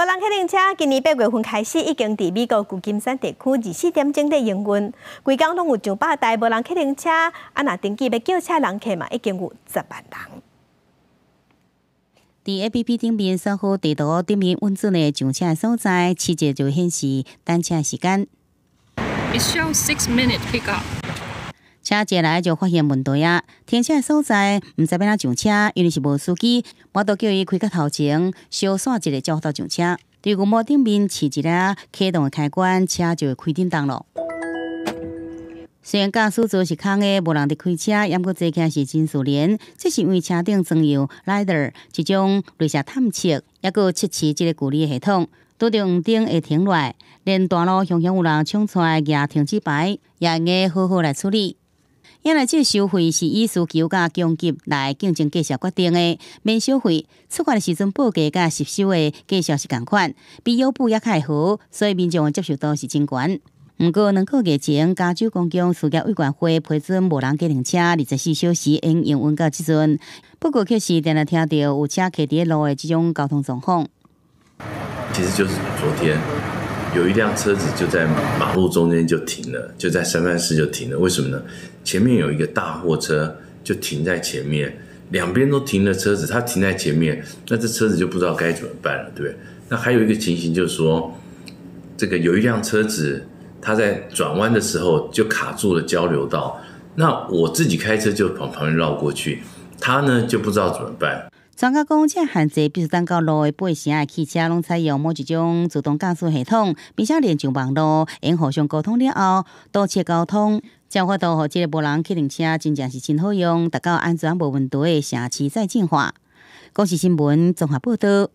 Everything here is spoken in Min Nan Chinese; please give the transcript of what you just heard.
無人客靈車今年8月份開始已經佇美國舊金山地區24點鐘在營運，規工攏有上百台無人客靈車，啊若登記欲叫車人客嘛，已經有10萬人。佇 APP 頂面掃好地圖頂面穩準的上車所在，試著就顯示等車時間。 It shows 6 minute pickup。車進來就發現問題啊！停車所在毋知欲按怎上車，因為是無司機，我都叫伊開較頭前，小散一下才有法度上車。佇熒幕頂面試一下啟動的開關，車就會開叮當咯。雖然駕駛座是空的，無人佇開車，毋過坐起來是真自然。這是因為車頂裝有 LiDAR 這種鐳射探測，抑閣測試這個距離系統。拄著黃燈會停落來，連大路常常有人衝出來蜈停止牌，也會用好好來處理。原來這個收費是以需求佮供給來競爭價數決定的，免小費。出發的時陣報價佮實收的價數是仝款，比優步猶較好，所以民眾的接受度是真懸。毋過2個月前，加州公共事業委員會批准無人計程車24小時營運到這陣，不過卻是定定聽著有車卡佇路的這種交通狀況。其實就是昨天有一輛車子就在馬路中間就停了，就在三藩市就停了。為什麼呢？前面有一個大貨車就停在前面，兩邊都停了車子，它停在前面，那這車子就不知道該怎麼辦了，對不對？那還有一個情形就是說，這個有一輛車子，它在轉彎的時候就卡住了交流道，那我自己開車就往旁邊繞過去，他呢就不知道怎麼辦。專家講，這限制必須等到路的八成的汽車攏採用某一種自動駕駛系統，並且連上網路，會互相溝通了後，堵截交通，才有法度予這个無人客靈車真正是真好用，達到安全無問題的城市再進化。公視新聞綜合報導。